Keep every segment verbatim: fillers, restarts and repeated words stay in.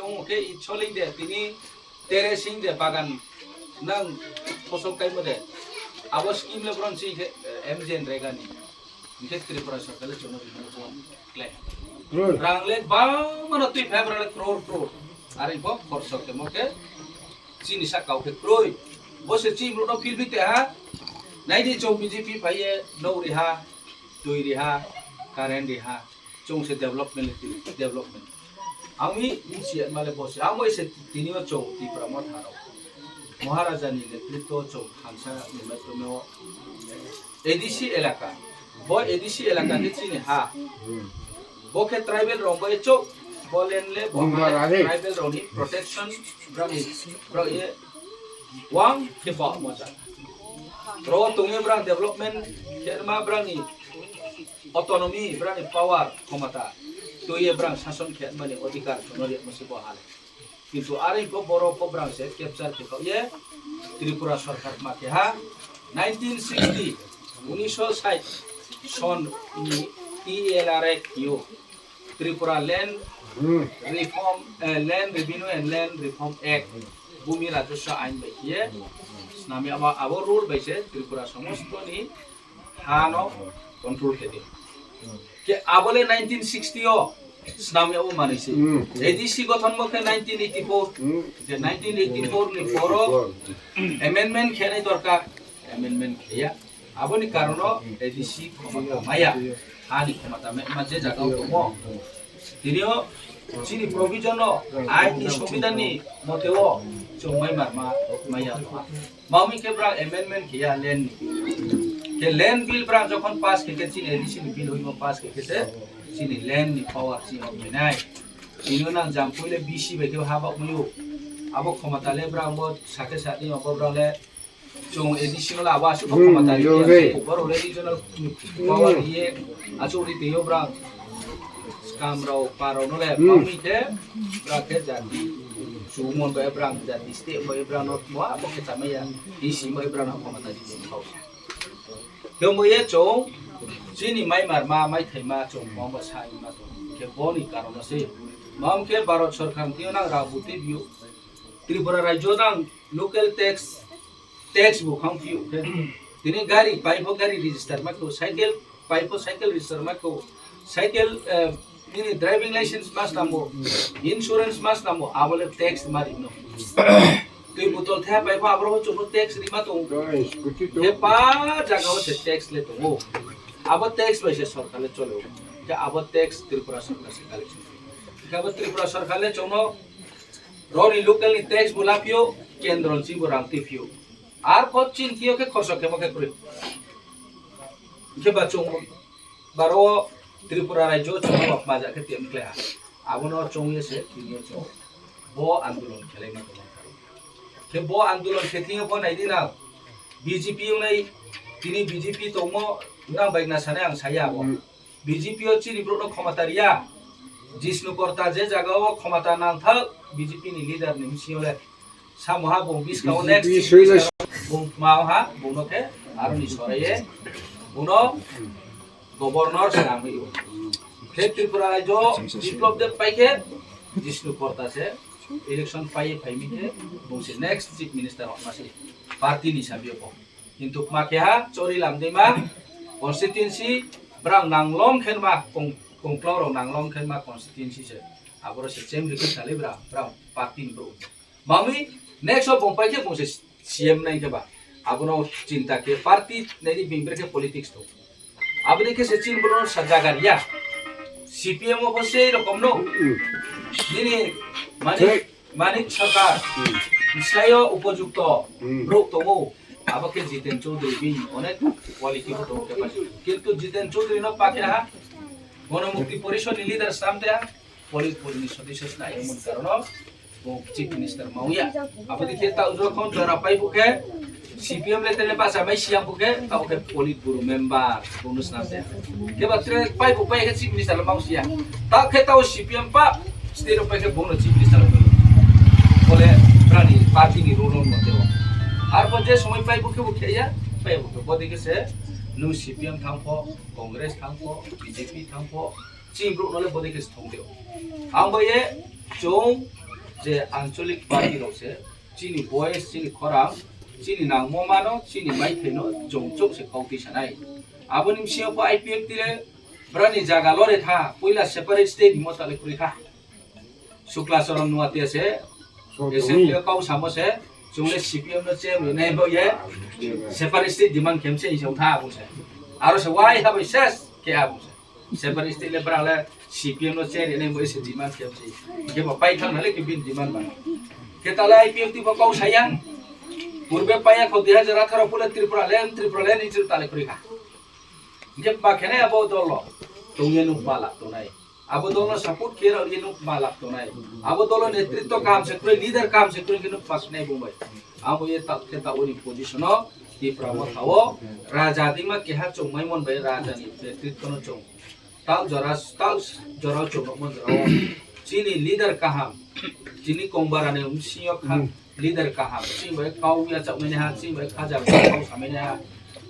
Omo khe i soling de tini tere sing de bagan nang phosok kaimo de. Abo scheme le bron si khe, eh, M G N Rega ni. Hingkhe Tripura sorkar le chwngno rimani bon klai. Rang le bangmano twi phai bwrale crore crore. Are bo khorsok temo khe chini sak kau khe kroi. Bo se chini borokno phil phite ha. Naidi chwng B J P phaiye, nok riha, twi riha, current riha. Chwng se development, development. Ami michi male bo se. Amo se tini o chwng Tipra Motha rok. Maharaja ni netritwo chwng thansa ni maitromeo A D C elaka. Bo A D C elaka khe chini ha. Bo khe tribal rok bai chok. Bo land le bo ha le tribal rok ni protection brani, brok ye wang khe bo moja. Ro tongye brang development khe ma brang ni autonomy, brang ni power, khomota. Twi ye brang sason khe mani odhikar chwngno ri mo se bo ha le. Kintu are ko borok ko brang se capture khe kok ye Tripura sorkar ma keha nineteen sixty, unisho sait son ni T L R Act yo Tripura Land Reform, eh, Land Revenue and Land Reform Act, Bhumi Rajaswa Ain bai ye snami abo, abo rule bai se Tripura somosto ni ha no control khe di. Ke abole nineteen sixty o snam yabo manwi se. Hmm. A D C gothon bo khe nineteen eighty-four. Hmm. Je nineteen eighty-four ni poro amendment khenai dorkar, amendment kheya. Aboni karono A D C khomota maya. Hani khomota ma, ma je jaga o tongo. Tini o chini provision o, ain ni, sombidhan ni mote o chwng mai mar ma, maya. Mami khe brang amendment khe ya land ni. Khe land bill brang jokhon pass khe khe chini A D C ni bill hoimo pass khe khe se chini land ni power chini o minai. Chini o nang jampui le B C bai khe ha bak muyo. Abo khomota le brang bo sake sake obo brang le chwng A D C no le abo aswk bo khomota ri ya se. Boro le regional power ye achuk ri twi o brang. Skam rok, pa rok no le, hmm, pangwi khe, bwrang khe jati. Sumon bai bwrang jati, state bai bwrang no mo, abo khe chamaya, D C bai bwrang no khomota di tong kha. Khe mo ye chwng, chini mai mar ma, mai thai ma, chwng mo ba sai ma tong. Khe boni karon no se. Mam khe Bharat Sarkar twi nang rang buti biyo. Tripura rajyo nang local tax, tax bo khang phiyo khe. Tini gari, pai pho gari register ma kho, cycle, pai pho cycle register ma kho, cycle, eh, nini driving license mas namo, insurance mas namo, abo le tax ma rino. Twi botol the pai pho abro chukno tax rima tong. He pa jaga o se tax le tongo. Abo tax bai se sorkar le cholo. Ke abo tax Tripura sorkar se collection. Ke abo Tripura sorkar le chokno roni local ni tax bo lapio, kendro ni bo rang twi phio. Ar pho chin thio khe khorsa khe bo khe kwrwi. Khe ba chwng baro Tripura rajyo chwng bo maja khe tiyam khlai ha. Abono chwng ye se tini chwng bo andolon khlai ma tong kha. Khe bo andolon khe tini bo nai di na B J P wngnai tini B J P tongmo nang bai na sanai ang saya abo. B J P o chini borokno khomota riya. Jishnu Porta je jaga o khomota nangthak B J P ni leader ni bisingo le. Samoha bung biskang o next chief minister bung maha bung no khe aroni soraye. Buno governor se nangwi o. Khe Tripura rajyo Biplop Deb pai khe Jishnu Porta se election pai phai mi khe bung se next chief minister wngma se party ni sabio bo. Kintu ma keha chori lamdima constituency brang nanglom khenma kong-, kongklong rok nanglom khenma constituency se. Aboro se chem rikhi salai bra, brang party ni bro. Mami next o bongpai khe bongse C M nai khe ba. Abono chinta khe party nai di bing brekhe politics to. Aboni khe se chin bro sa jaga riya. C P M o ko sei rokom no. Nini mani Manik Sarkar, hmm, Israel upojukto, hmm, bro tongo, abo khe Jiten Chaudhary bini onek quality bo tongo capacity. Kintu Jiten Chaudhary no pakhe ha, Gonomukti Porishod ni leader samte ha, Politburo ni sodisyo sna emon karono, bo chief minister mauya. Abo dikhe ta ujro khon jora pai bukhe, C P M le tene basa bai siya bukhe, ta bukhe Politburo member, bonus na se. Khe ba tre pai bu pai khe chief minister le mau siya. Ta khe tao C P M pa, state of pai khe bono chief minister le mau. Bole brani party ni rule on mate o. Ar bo je somoi pai bu khe bu khe ya, pai bu khe. Bo dikhe se, nung C P M thang pho, Congress thang pho, B J P thang pho, chini brouh no le bo dikhe se thong de o. Ang bo ye, chwng, Je ancholic party rok se chini voice, chini khorang, chini nangmo mano, chini maithaino chwng chwng se kok twi sanai. Aboni bisingo bo I P F T le brani jaga lore tha, puila separate state himo tale kwrwi kha. Sukla Charan Noatia se assembly o kok samo se, chwng le C P M no chair rwnai bo ye separate state demand khem se isong tha abo se. Aro se wai ha bai ses ke abo se. Separate state le bra le C P M no chair rwnai bo se demand khem se. Ke bo pai thang le ke bin demand ba. Ke tale I P F T bo kok sayang. Purbe paya kho dui hajar atharo pule Tripura land, Tripura land ni tale kwrwi kha. Hingke ba khe nai abo dolo tongye nuk ba lak tongnai. Abo dolo support khe rok ye nuk ba lak tongnai. Abo dolo netritto kaham se kwrwi, leader kaham se kwrwi hingke nuk pass nai bumbai. Abo ye ta khe ta uni position o Tipra Motha o raja dima keha chongmai mon bai raja ni netritto no chong. Tal jora, tal jora chong mon jora o. Chini leader kaham, chini kong bara ni bisingo kha, leader kaham, chini bai kau ya chak mani ha, chini bai khaja kau samani ha.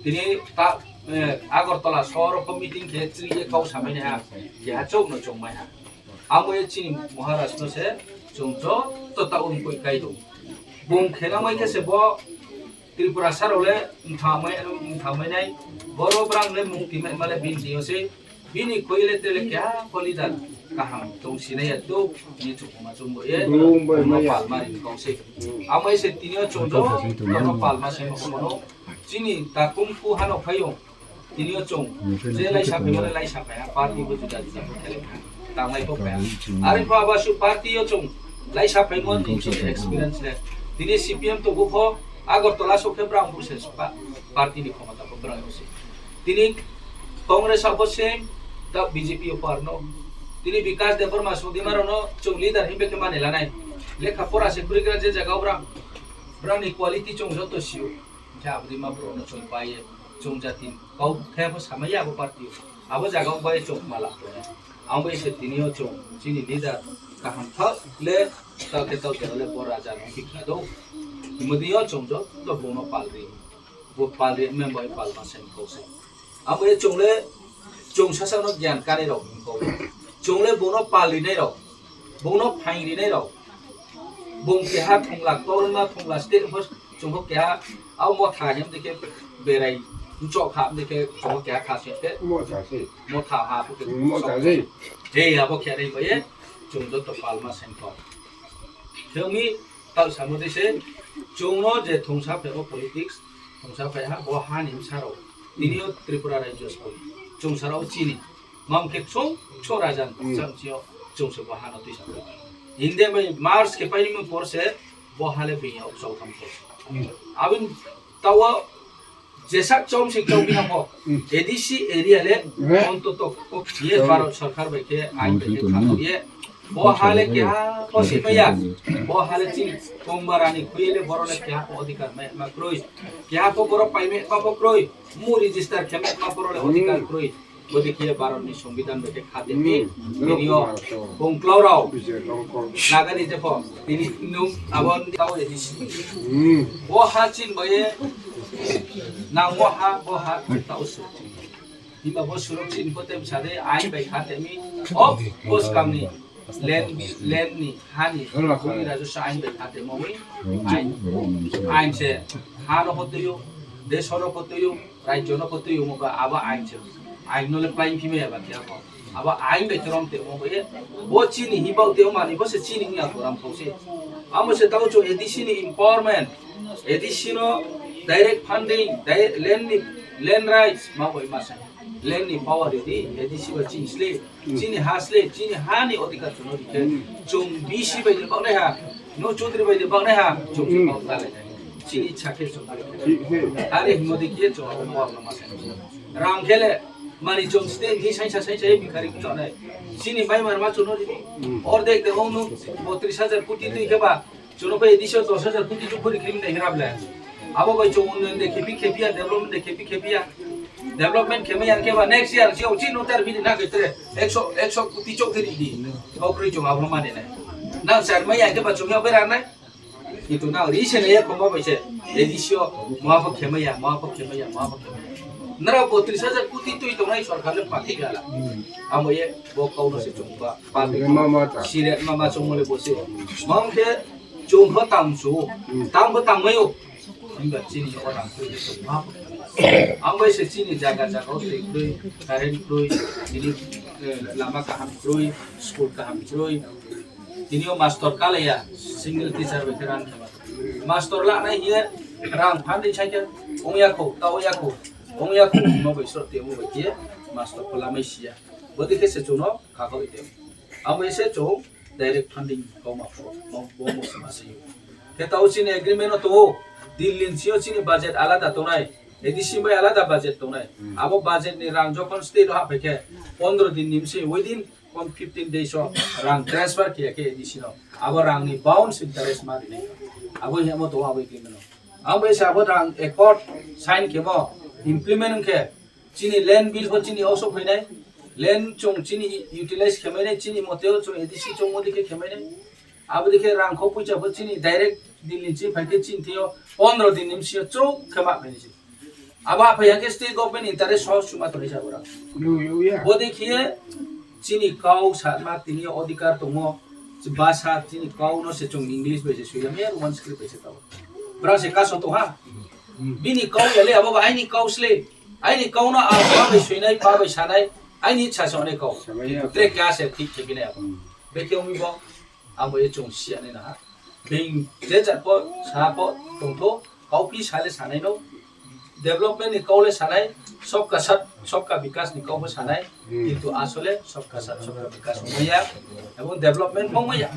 Tini ta, eh, Agartala sohor ko meeting khe chini ye kau samani ha. Keha chok no chong mai ha. Amo ye chini Maharaj no se chong joto ta ung koi kai do. Bung khela mai khe se bo Tripura sarok le wngthangmai, wngthangmai nai. Boro brang le mung timai male bini tio se. Bini koi le tele kya ko leader kaham tong sinai ya tu ni chukuma chumbo ye. Bung bai maya. Palma ring kong se. Amai se tinio chong joto no palma se mo kono. Chini takum ku hano phayo. Tinio chong, je laisa phai mane laisa phai ha, party bo juda juda bo khelai kha, tanglai bo phai ha. Ari pha ba su party o chong, laisa phai mo ni chini experience le. Tini C P M to bo pho, Agartala so khe brang bo se pa-, party ni khomota bo brang bo se. Tini Congress abo se, ta B J P o par no. Tini Bikash Debbarma Sudimaro no chong leader himbe khe mane lanai. Lekha pora se kwrwi gra je jaga o brang, brang ni quality chong joto sio. Hingke aboni ma borok no chwng pai ye, chwng jati kau khe bo samai ya abo party o. Abo jaga o bai chwng mala. Ang bai se tini o chwng chini leader kaham thak le, tal khe tal khe le bo raja no hikha do. Himodi o chwng joto bono pal ri, bo pal ri me bai pal ma sen kau se. Abo ye chwng le, chwng sasa no gyan kanai rok himkau. Chwng le bono pal rinai rok, bono phaing rinai rok. Bung keha thongla, torna thongla, state first. Chwngbo keha, abo motha him dikhe berai, chok ha dikhe chwngbo keha kha se te. Motha se. Motha ha pute. Motha se. He abo khe rei boye, chwng joto palma sengkho. Thengmi tal samo de se, chwngno je thongsa phebo politics, thongsa phai ha, bo ha ni bwsarok. Tini o Tripura rajyo school, chwng sarao chini. Mam khe chwng, chwng rajan, chwng sio, chwng se bo ha no twi sa. India bai Mars khe paini mung por se, bo ha le bini ok chau tham por. Abin tawa Jesak chom sik chom bina bo. A D C area le ontoto ye Bharat sarkar bai khe ain bai khe khamu ye. Bo ha le keha posi maya. Bo ha le chini kongbarani khuye le boro le keha po odhikar ma, ma kroi. Keha po boro pai me pa po kroi. Mu register khe me pa boro le odhikar kroi. Bodi khe Bharat ni Songbidan bai khe khate ni. Tinio bongklao rao. Naga ni jepho. Tini nung abo tao A D C. Bo ha chin bai ye. Nang bo ha, bo ha, tao su. Himba bo surok chin bo tem sade, ain bai kha temi. O, bos kam ni. Len, len ni, ha ni. Kumi raju sa ain bai kha temo mi. Ain, ain se. Ha no hote yo. Desh no hote yo. Rajyo no hote yo mo ba, abo ain se. Ain no le plain phime ya ba kya ko. Abo ain bai torom temo bo ye. Bo chini hi bau temo mani bo se chini ya koram ko se. Amo se tao cho A D C ni empowerment. A D C no direct funding, di-, land ni, land rights, ma boi ma sa. Land ni power di, A D C ba chini sle, chini ha sle, chini ha ni odhikar chuno di khe. Chung B C bai de bak nai ha, no Chaudhary bai de bak nai ha, chung se bak ta le. Chini cha khe chung. Are himo di khe chung abo power no ma sa. Rang khe le, mani chung state hi saisa saisa ye bhikhari kuno nai. Chini bai mar ma chuno di. Ordek de ong no, bo tris hajar koti twi khe ba, Chuno bai A D C o dos hajar koti chuk phuri khe mwnai hirap le. Abo bai chwng unnayon de khepi khepiya, development de khepi khepiya. Development khe maya khe ba next year je uchi no tar bini na khe tre ekso, ekso koti chuk khe di. Kok ri chwng abo mane nai. Nang sar maya khe ba chwng ya bera nai. Kintu nang ri se ne ya khoma bai se. A D C o mo abo khe maya, mo abo khe maya, mo abo khe maya. Nara bo tris hajar koti twi tongnai sorkar le pati gala. Amo ye bo kau no se chungba. Pati. Mama ta. Sire mama chungmole bo se. Mangke chungba tang su. Tang bo tang mayo. Himba chini o rang twi se chungba. Ang bai se chini jaga jaga o twi twi, current twi, ini, eh, lama kaham twi, school kaham twi. Tini o master kalaya, single teacher bai khe rang khema. Master lanai hiye rang phan di sai khe ongya kho, ta ongya kho, ongya kho, no bai sro te mo bai khe master ko lamai siya. Bodi khe se chuno kha kho ite. Amo ise chu direct funding kau ma pho, mo bo mo sama se. Khe ta o chini agreement o to, Delhi ni sio chini budget alada tongnai, A D C bai alada budget tongnai. Abo budget ni rang jokhon state o haphe khe pondro din ni bisi within kon fifteen days o rang transfer khe khe A D C no. Abo rang ni bounce interest ma rinai. Abo hemo to abo khe mano. Abo se abo rang accord sign khe mo implement khe chini land bill pho chini oso phainai. Land chung chini utilize khe mainai chini moteo chung A D C chung modi khe khe mainai. Abo dikhe rang kho puisa pho chini direct Delhi ni chi phai khe chini theo pondro din ni sio chuk khe ma phainai. Abo aphai hake state government interest sohor chuma tonwi sa borok. Yo, yo, ya. Bo dekhiye chini kau sama tini odhikar tongo. Basa chini kau no se chung English bai se suilam ya Roman script bai se tao. Bra se kaso to ha. Bini kau ya le abo ba aini kau sle. Aini kau no a ba bai suinai, ba bai sanai. Aini ichha se onai kau. Samaya. Tre kya se thik thik ne abo. Bekhe umi bo. Abo ye chung siya ne na ha. Bing je jat po sa po tongtho. Kau pi sale sanai no. Development ni kau le sanai, sabka sat, sabka bikas ni kau bo sanai, kintu asole sabka sat, sabka bikas wngmaya, ebong development wngmaya.